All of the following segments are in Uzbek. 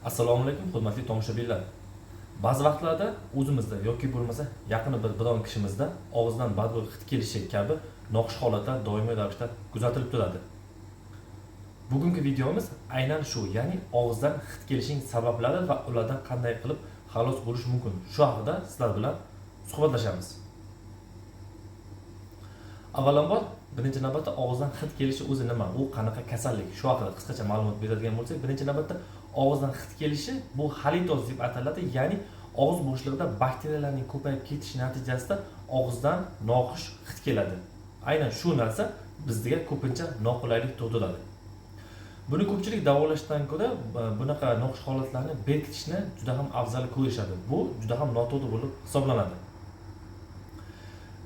Assalomu alaykum, hurmatli tomoshabinlar. Ba'zi vaqtlarda o'zimizda yoki bo'lmasa yaqin bir biron kishimizda og'izdan badbo'y hid kelishi kabi noxush holatlar doimiy ravishda kuzatilib turadi. Bugungi videomiz aynan shu, ya'ni og'izdan hid kelishining sabablari va ulardan qanday qilib xalos bo'lish mumkin, shu haqida sizlar bilan suhbatlashamiz. Avvalambor, birinchi navbatda og'izdan hid kelishi o'zi nima, u qanaqa kasallik, shu haqida qisqacha ma'lumot beradigan bo'lsak, birinchi navbatda og'izdan hid kelishi bu halitoz deb ataladi, ya'ni og'iz bo'shlig'ida bakteriyalarning ko'payib ketishi natijasida og'izdan noxush hid keladi. Aynan shu narsa bizga ko'pincha noqulaylik tug'diradi. Buni ko'pchilik davolashdan ko'ra bunaqa noxush holatlarni berkitishni juda ham afzal ko'rishadi. Bu juda ham noto'g'ri bo'lib hisoblanadi.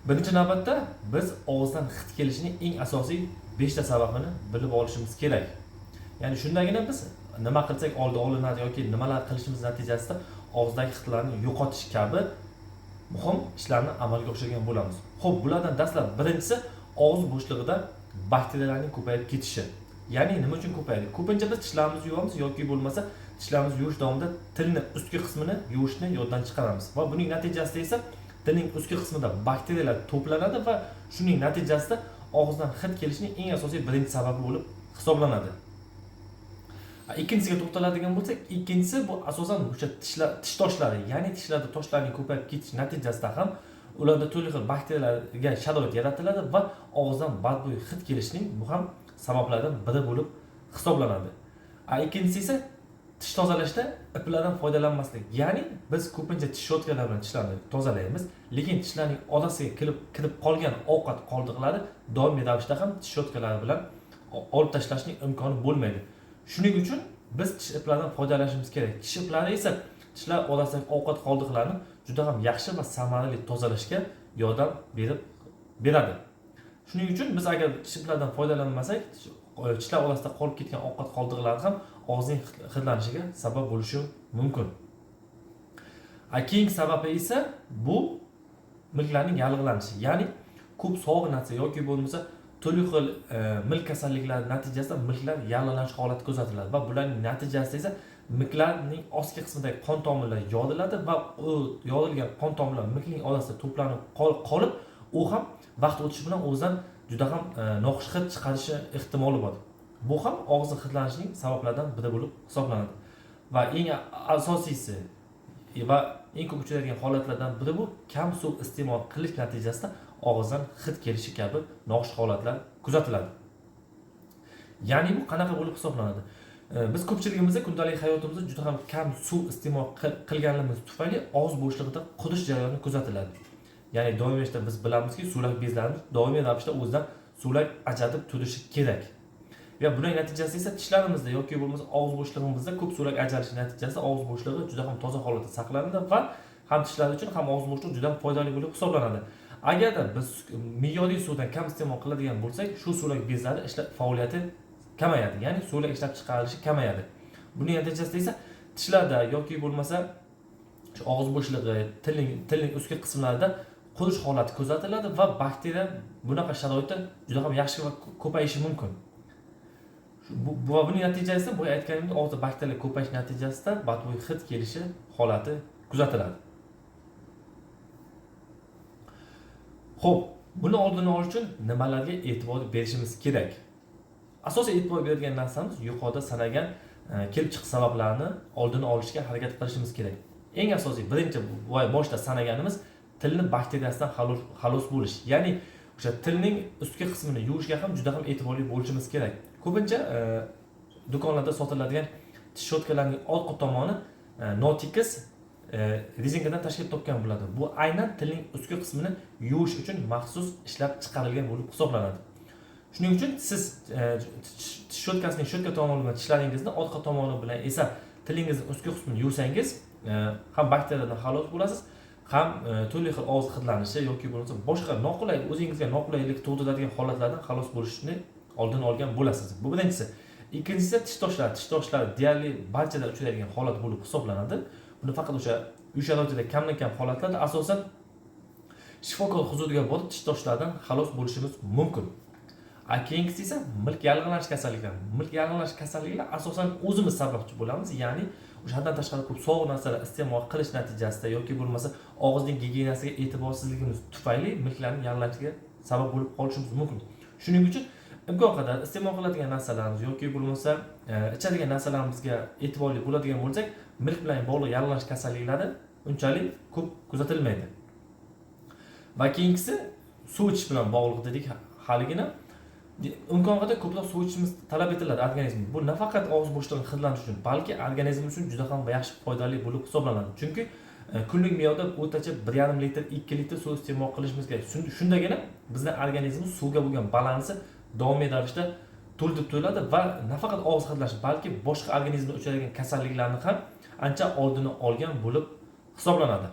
Birinchi navbatda biz og'izdan hid kelishining eng asosiy 5 ta sababini bilib olishimiz kerak. Ya'ni shundagina biz nima qilsak oldi olinadi yoki nimalar qilishimiz natijasida og'izdagi hidlarni yo'qotish kabi muhim ishlarni amalga oshirgan bo'lamiz. Xo'p, bulardan dastlab birinchisi og'iz bo'shlig'ida bakteriyalarning ko'payib ketishi. Ya'ni nima uchun ko'payadi? Ko'pincha biz tishlarimizni yuvamiz yoki bo'lmasa tishlarimizni yuvish davomida tilni ustki qismini yuvishni yoddan chiqaramiz va buning natijasida esa tilning ustki qismida bakteriyalar to'planadi va shuning natijasida og'izdan hid kelishining eng asosiy birinchi sababi bo'lib hisoblanadi. Ikkinchisiga to'xtaladigan bo'lsak, ikkinchisi bu asosan o'sha tishlar, tish toshlari, ya'ni tishlarda toshlarning ko'payib ketishi natijasida ham ularda turli xil bakteriyalarga sharoit yaratiladi va og'izdan badbo'y hid kelishining bu ham sabablardan biri bo'lib hisoblanadi. Ikkinchisi esa tish tozalashda iplardan foydalanmaslik. Ya'ni biz ko'pincha tish shotkalar bilan tishlarni tozalaymiz, lekin tishlarning orasiga kirib qolgan ovqat qoldiqlari doimiy ravishda ham tish shotkalari bilan olib tashlashning imkoni bo'lmaydi. Shuning uchun biz tish iplaridan foydalanishimiz kerak. Tish iplari esa tishlar orasidagi ovqat qoldiqlarini juda ham yaxshi va samarali tozalashga yordam beradi. Shuning uchun biz agar tish iplaridan foydalanmasak, tishlar orasida qolib ketgan ovqat qoldiqlari ham og'izning hidlanishiga sabab bo'lishi mumkin. Keyingi sababi esa bu milklarning yallig'lanishi, ya'ni ko'p sovuq narsa yoki bo'lmasa turli xil milk kasalliklari natijasida milklar yallig'lanish holati kuzatiladi va bularning natijasida esa milklarning ostki qismidagi qon tomirlari yoriladi va u yorilgan qon tomirlar milkning orasida to'planib qolib, u ham vaqt o'tishi bilan o'zidan juda ham noxush hid chiqarishi ehtimoli bor. Bu ham og'izni hidlanishining sabablaridan biri bo'lib hisoblanadi. Va eng asosiysi va eng ko'p uchraydigan holatlardan biri bu kam suv iste'mol qilish natijasida og'izdan hid kelishi kabi noxush holatlar kuzatiladi. Ya'ni bu qanaqa bo'lib hisoblanadi? Biz ko'pchiligimizda kundalik hayotimizda juda ham kam suv iste'mol qilganimiz tufayli og'iz bo'shlig'ida qurish jarayoni kuzatiladi. Ya'ni doimiy ravishda biz bilamizki, so'lak bezlarimiz doimiy ravishda o'zidan so'lak ajratib turishi kerak. Va buning natijasida esa tishlarimizda yoki bo'lmasa og'iz bo'shlig'imizda ko'p so'lak ajralishi natijasida og'iz bo'shlig'i juda ham toza holatda saqlanadi va ham tishlar uchun ham og'iz bo'shlig'i juda ham foydali bo'lib hisoblanadi. Agarda biz me'yoriy suvdan kam iste'mol qiladigan bo'lsak, shu so'lak bezlari faoliyati kamayadi, ya'ni so'lak ishlab chiqarilishi kamayadi. Buning natijasida esa tishlarda yoki bo'lmasa shu og'iz bo'shlig'i, tilning ustki qismlarida qurish holati kuzatiladi va bakteriya bunaqa sharoitda juda ham yaxshi va ko'payishi mumkin. Va buning natijasida, boya aytganimdek, og'izda bakteriyalar ko'payishi natijasida badbo'y hid kelishi holati kuzatiladi. Xo'p, buni oldini olish uchun nimalarga e'tibor berishimiz kerak? Asosiy e'tibor beradigan narsamiz yuqorida sanagan kelib chiqish sabablarini oldini olishga harakat qilishimiz kerak. Eng asosiy birinchi boshda sanaganimiz tilni bakteriyasidan xalos bo'lish. Ya'ni o'sha tilning ustki qismini yuvishga ham juda ham e'tiborli bo'lishimiz kerak. Ko'pincha do'konlarda sotiladigan tish shotkalarining orqa tomoni notekis rezinkadan tashkil topgan bo'ladi. Bu aynan tilning ustki qismini yuvish uchun maxsus ishlab chiqarilgan bo'lib hisoblanadi. Shuning uchun siz tish shotkasining shotka tomoni bilan tishlaringizni, orqa tomoni bilan esa tilingizning ustki qismini yuvsangiz, ham bakteriyalardan xalos bo'lasiz, ham turli xil og'iz hidlanishi yoki bo'lmasa boshqa noqulay, o'zingizga noqulaylik tug'diradigan holatlardan xalos bo'lishni oldini olgan bo'lasiz. Bu birinchisi. Ikkinchisi tish toshlari. Tish toshlari deyarli barchada uchraydigan holat bo'lib hisoblanadi. Buni faqat o'sha uy sharoitida kamdan-kam holatlarda asosan shifokor huzuriga borib tish toshlaridan xalos bo'lishimiz mumkin. Keyingisi esa milk yallig'lanish kasalliklari. Milk yallig'lanish kasalliklari asosan o'zimiz sababchi bo'lamiz, ya'ni O'sha haddan tashqari ko'p sovuq narsalar iste'mol qilish natijasida yoki bo'lmasa og'izning gigiyenasiga e'tiborsizligimiz tufayli milklarning yallig'lanishiga sabab bo'lib qolishimiz mumkin. Shuning uchun imkon qadar iste'mol qiladigan narsalarimiz yoki bo'lmasa ichadigan narsalarimizga e'tiborli bo'ladigan bo'lsak, milk bilan bog'liq yallig'lanish kasalliklari unchalik ko'p kuzatilmaydi. Va keyingisi suv ichish bilan bog'liq dedik haligina. Imkon qadar ko'proq suv ichishimiz talab etiladi organizm. Bu nafaqat og'iz bo'shlig'ini hidlanish uchun, balki organizm uchun juda ham yaxshi foydali bo'lib hisoblanadi. Chunki kunlik me'yorda o'rtacha 1,5 litr, 2 litr suv iste'mol qilishimiz kerak. Shundagina bizni organizmimiz suvga bo'lgan balansi doimiy ravishda to'ldirib turiladi va nafaqat og'iz hidlash, balki boshqa organizmda uchraydigan kasalliklarni ham ancha oldini olgan bo'lib hisoblanadi.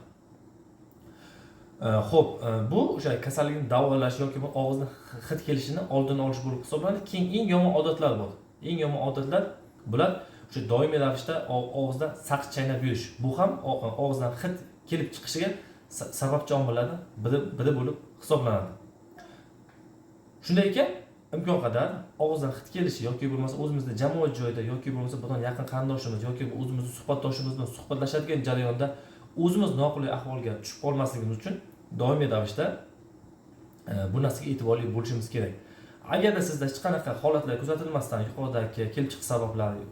Xo'p, bu o'sha kasallikni davolash yoki bu og'izni hid kelishini oldini olish bo'lib hisoblanadi. Keyin eng yomon odatlar bor. Eng yomon odatlar bular o'sha doimiy ravishda og'izda saqich chaynab yurish. Bu ham og'izdan hid kelib chiqishiga sababchi omillardan biri bo'lib hisoblanadi. Shunday ekan, imkon qadar og'izdan hid kelishi yoki bo'lmasa o'zimizni jamoat joyida yoki bo'lmasa biron yaqin qarindoshimiz yoki o'zimizni suhbatdoshimiz bilan suhbatlashadigan jarayonda o'zimiz noqulay ahvolga tushib qolmasligimiz uchun doimiy ravishda bu narsaga e'tiborli bo'lishimiz kerak. Agarda sizda hech qanaqa holatlar kuzatilmasdan yuqoridagi kelib chiqish sabablari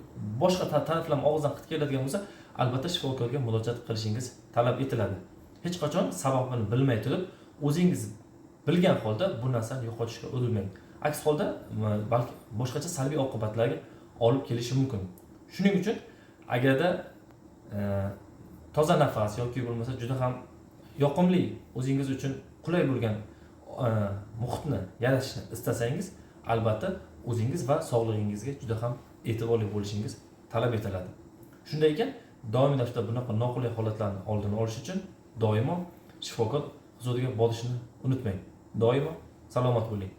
boshqa taraflama og'izdan hid keladigan bo'lsa, albatta shifokorga murojaat qilishingiz talab etiladi. Hech qachon sababini bilmay turib, o'zingiz bilgan holda bu narsani yo'qotishga urinmang. Aks holda balki boshqacha salbiy oqibatlarga olib kelishi mumkin. Shuning uchun agarda toza nafas yoki bo'lmasa juda ham yoqimli, o'zingiz uchun qulay bo'lgan muhitni yaratishni istasangiz, albatta o'zingiz va sog'lig'ingizga juda ham e'tiborli bo'lishingiz talab etiladi. Shunday ekan, doimiy ravishda bunaqa noqulay holatlarni oldini olish uchun doimo shifokor huzuriga borishni unutmang. Doimo salomat bo'ling.